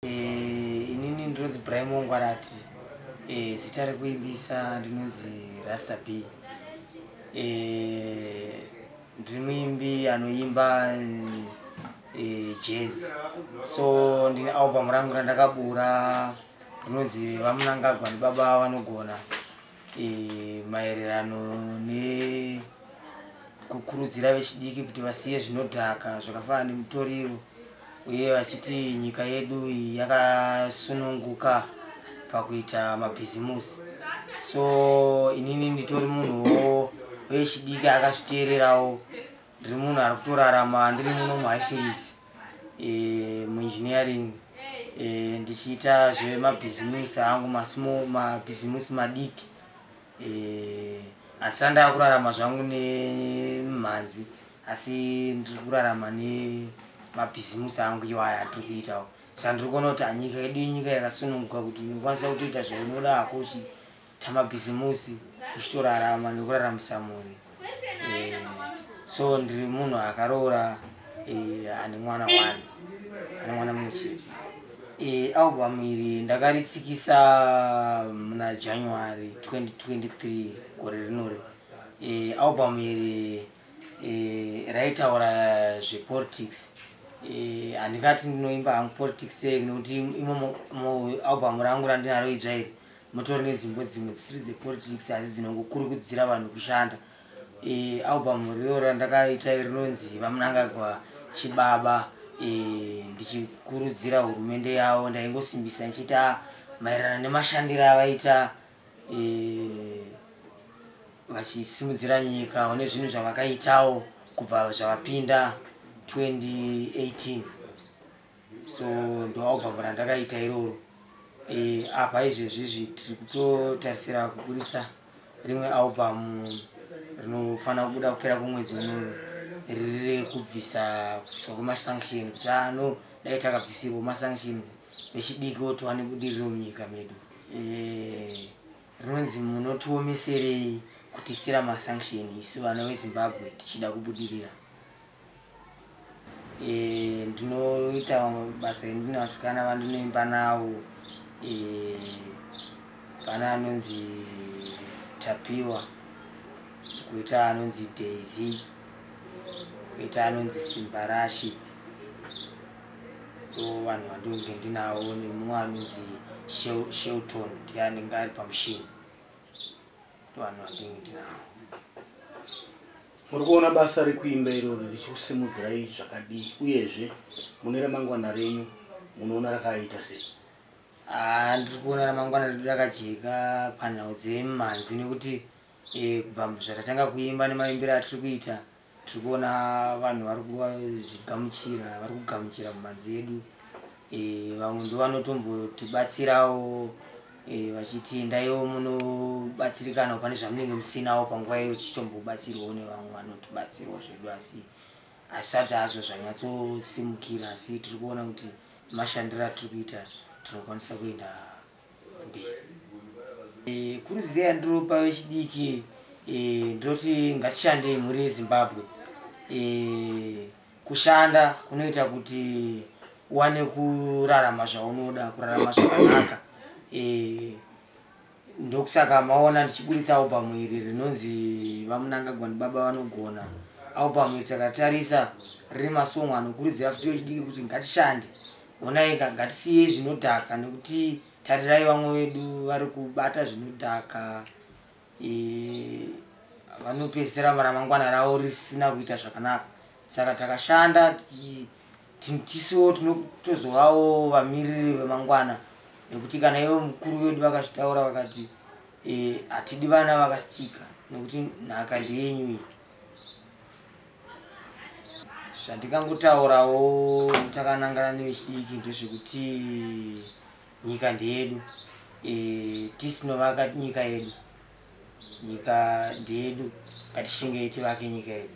Inini ndinonzi Brimo Ngwarati. Zita rekuimbisa ndinonzi Rasta B. Ndiri muimbi anoimba jazz. So ndine album rangu randakabura rinonzi VaMnangagwa ndiBaba Vanogona, maererano nekukurudzira vechidiki kuti vasiye zvinodhaka zvakafanana nemutoriro, uye vachiti nyika yedu iyi yakasununguka pakuita mabhizimusi. So inini nditori munhuwo wechidiki akazviteererawo. Ndiri munhu ari kutorarama ndiri muno muHighfields, muengineering, ndichiita zvemabhizimusi angu, masmall mabhizimusi madiki. Handisati ndakurarama zvangu nemhanzi, asi ndiri kurarama nemabhizimusi angu iwaya andiri kuitawo. Saka ndiri kuona kuti nyika yedu inyika yakasununguka, kuti unokwanisa kutoita zvaunoda hako, uchiita mabhizimusi, uchitorarama nekuraramisa mhuri. So ndiri munhu akaroora, ane mwana one, ane mwana mumwe chete. Album iri ndakaritsikisa muna January 2023, gore rinori. Album iri raitaura zvepolitics. Handingati ndinoimba hangu politics sei, nekuti imo mualbum rangu randinaro idzva iri mutori nedzimbo dzimwe dzisiri dzepolitics, asi dzinongokurukudzira vanhu kushanda. Album riyo randakaita rinonzi VaMnangagwa Chibaba, ndichikurudzira hurumende yavo. Ndaingosimbisa ndichiita maererano nemashandiro avaita, vachisimudzira nyika nezvinhu zvavakaitawo kubva zvavapinda 2018. So ndo album randakaita iroro. Apa izvezvizvi tiri kutotarisira kuburisa rimwe album rinofanira kubuda kupera kwemwedzi unoyu, riri rekubvisa kubviswa kwemasanction, kuti ano dai takabvisirwa masanction, vechidiki tiwane budiriro munyika medu. Rinonzi Munotiomeserei Kutisira Masanction Isu Vana veZimbabwe Tichida Kubudirira. Ndinoita basa ndine vasikana vandinoimba navo. Pana anonzi Tapiwa, kuita anonzi Daisy, kuita anonzi Simbarashi. Ndo vanhu vandinge ndinavo, nemumwe anonzi Shelton, ndiye anenge ari pamushini. Ndo vanhu vandinge ndinavo. Muri kuona basa rekuimba irori richikusimudzirai zvakadii, uyezve mune ramangwana renyu munoona rakaita sei? Ah, ndiri kuona ramangwana redu rakajeka panhau dzemhanzi, nekuti kubva zvatatanga kuimba nemaimbiro atiri kuita, tiri kuona vanhu vari kuzvigamuchira, vari kugamuchira mumhanzi yedu. Vamwe ndo vanotombotibatsirawo, vachiti endaiwo munobatsirikana pane zvamunenge musinawo panguva iyo, tichitombobatsirwawo nevamwe vanotibatsirawo zvedu. Asi hazvisati hazvo zvanyatsosimukira, asi tiri kuona kuti mashandiro atiri kuita tinokwanisa kuenda mberi. Kurudziro yandinopa vechidiki, ndinoti ngatishandei, mhuri yeZimbabwe. Kushanda kunoita kuti uwane kurarama zvaunoda, kurarama zvakanaka. Ndokusaka maona ndichiburitsa album iri rinonzi VaMnangagwa Ndibaba Vanogona. Album iri takatarisa rine masongo anokurudzira futi vechidiki kuti ngatishande, onai, ngatisiyei zvinodhaka, nekuti tarirai vamwe vedu vari kubata zvinodhaka, vanopedzisira ramangwana ravo risina kuita zvakanaka. Saka takashanda, tisiwo tinotozovawo vamiriri vemangwana, nekuti kana ivo mukuru vedu vakazvitaura vakati hatidi vana vakasitika, nekuti nhaka ndeyenyu iyi. Zvandingangotaurawo takanangana nevechidiki ndezvekuti nyika ndeyedu. Tisinovaka nyika yedu. Nyika ndeyedu, ngatishingei tivake nyika yedu.